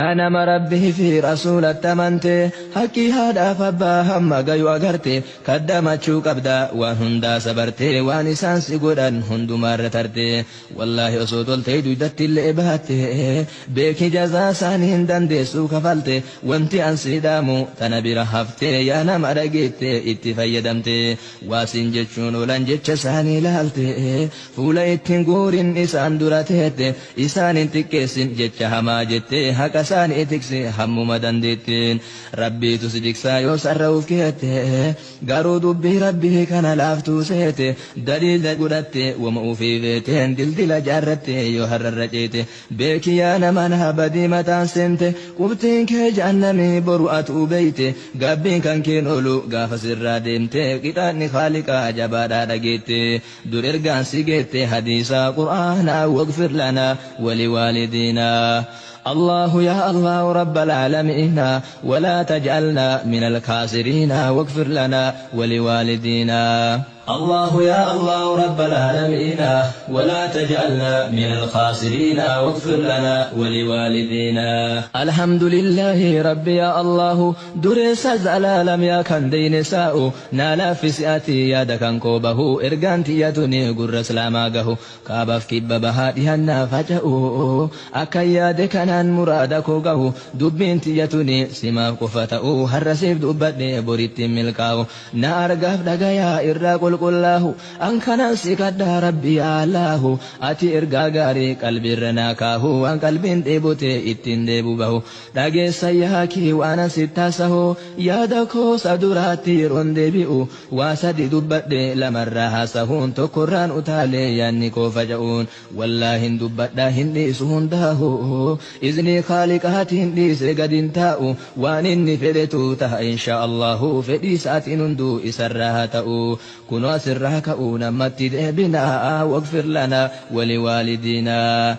Yaa nama Rabbii fi Rasuulatti amante, haqqii haadhaaf abbaa hamma gayu agarte, kaddamachuu qabda waan hundaa sabarte, waan isaan si godhan hundumaarra tarte. Wallaahi osoo toltee duydattillee baatte, beeki jazaa isaanii hin dandeessuu kafalte. Wanti an sii dhaamu tana bira hafte, yaa nama dhageette itti fayyadamte. Waa siin jechuun oolan jecha isaanii laalte, fuula ittiin guurin isaan dura teette. Isaan hin xiqqeessin jecha hamaa jettee, haqa isaanii tiksi hammuma dandeetteen. Rabbiitu si tiksaa yoo sarra'uuf keette, garuu dubbii Rabbii kana laaftuu seete. Daliila godhatte wama ufii feeteen dildila jaarratte yoo har'arra ceete. Beeki yaa nama naa badii mataan seente, qubtiin kee jahannamii boru atuu beeyte. Gaabbiin kan keen oolu gaafa sirraa deemte, qixaanni Khaaliqaa jabaadhaa dhageette. Dur ergaan si geette hadiisa Qur'aanaa, wagfir lanaa waliwaalidiinaa. Allahu yaa Allahu rabbal aalamiina, walaa taj'alnaa minal kaasiriina, wagfir lanaa waliwaalidiinaa. Allahu yaa Allahu rabbal aalamiina, walaa taj'alnaa minal kaasiriina, wagfir lanaa waliwaalidiinaa. Alhamdulillaahi Rabbi yaa Allahu, dureessa zalaalam yaa kan deyne saa'u, naa laaffisi ati yaada kan koo bahu, ergaan tiyya tuni gurra islaamaa gahu, kaabaaf kibba bahaa dhihannaa faca'u, akka yaade kanaan muraada koo gahu. Dubbiin tiyya tuni simaaf qofa ta'u, har'a siif dubbadhe boritti milkaa'u, na argaaf dhagayaa irraa qulqullaahu. An kanan si kadhaa Rabbi yaa Allaahu, ati ergaa gaarii qalbiirra naa kaahu, waan qalbiin dheebote ittiin deebu bahu. Dhageessa yaakii waan an sittaasahu, yaada koosa duraatti yeroon deebi'u, waa sadi dubbadhe lamarraa haasahuun, tokkorraan utaalee yaanni koo faca'uun. Wallaahin dubbadhaa hin dhiisu hundaahu, iznii Khaaliqaatiin dhiise gad hin taa'u. Waan inni fedhetu taha inshaa Allahu, fedhii isaatiin hunduu isarraa haa ta'u. Kunoo asirraa ka'uun ammatti deebinaa, wagfir lanaa waliwaalidiinaa.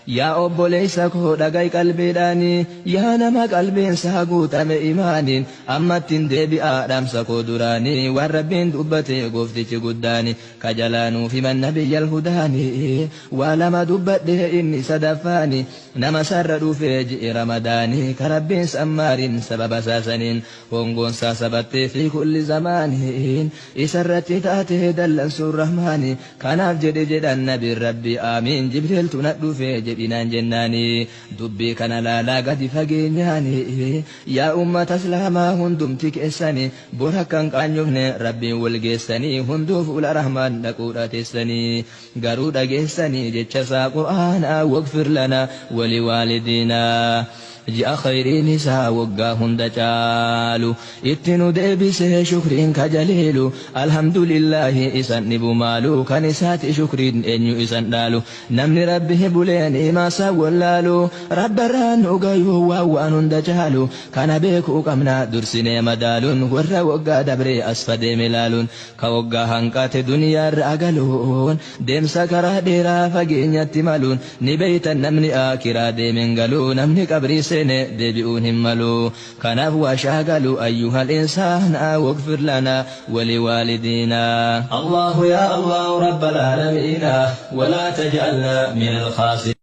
Yaa obboleessa koo dhagai qalbiidhaanii, yaa nama qalbiinsaa guutame imaaniin, ammattiin deebi'aa dhaamsa koo duraanii, waan Rabbiin dubbate gooftichi guddaani, ka jalaa nuuf himan nabiyyal hudaanii. Waa lama dubbadhe, inni sadaffaani, nama sarra dhufee ji'i Ramadaanii, ka Rabbiin sammaariin sababa saasaniin hongoonsaa sabattee fi kulli zamaaniin isarratti taatee dallansuun Rahmaani. Kanaaf jedhe jedhan nabiin Rabbii aamiin, Jibriiltu na dhufe jedhinaan jennaani. Dubbii kana laalaa gadi fageenyaani, yaa ummata islaamaa hundumti keessani, bor akka hin qaanyofne Rabbiin wal geessanii, hunduu fuula Rahmaan dhaquudha teessanii, garuu dhageessanii jecha isaa Qur'aanaa, wagfir lanaa waliwaalidiinaa. Ji'a khayriin isaa waggaa hunda caalu itti nu deebisee shukriin ka jaliilu, alhamdulillaahi isan dhibu maalu, kan isaati shukriin eenyu isan dhaalu? Namni Rabbi bulee ni'imaasaa wallaalu, Rabbarraan nu gayuu waan waan hunda caalu. Kana beekuu qabna dursinee madaaluun, warra waggaa dabree as fadeeme laaluun, ka waggaa hanqate duniyaarraa galuun, deemsa karaa dheeraa fageenyatti maluun. Ni beeytan namni aakiraa deemeen galu, namni qabrii seene deebi'uun hin malu. Kanaaf waa shaagalu ayyuhal insaana, wagfir lanaa waliwaalidiinaa. Allahu yaa Allahu rabbal aalamiina, walaa taj'alnaa minal khaasiriin.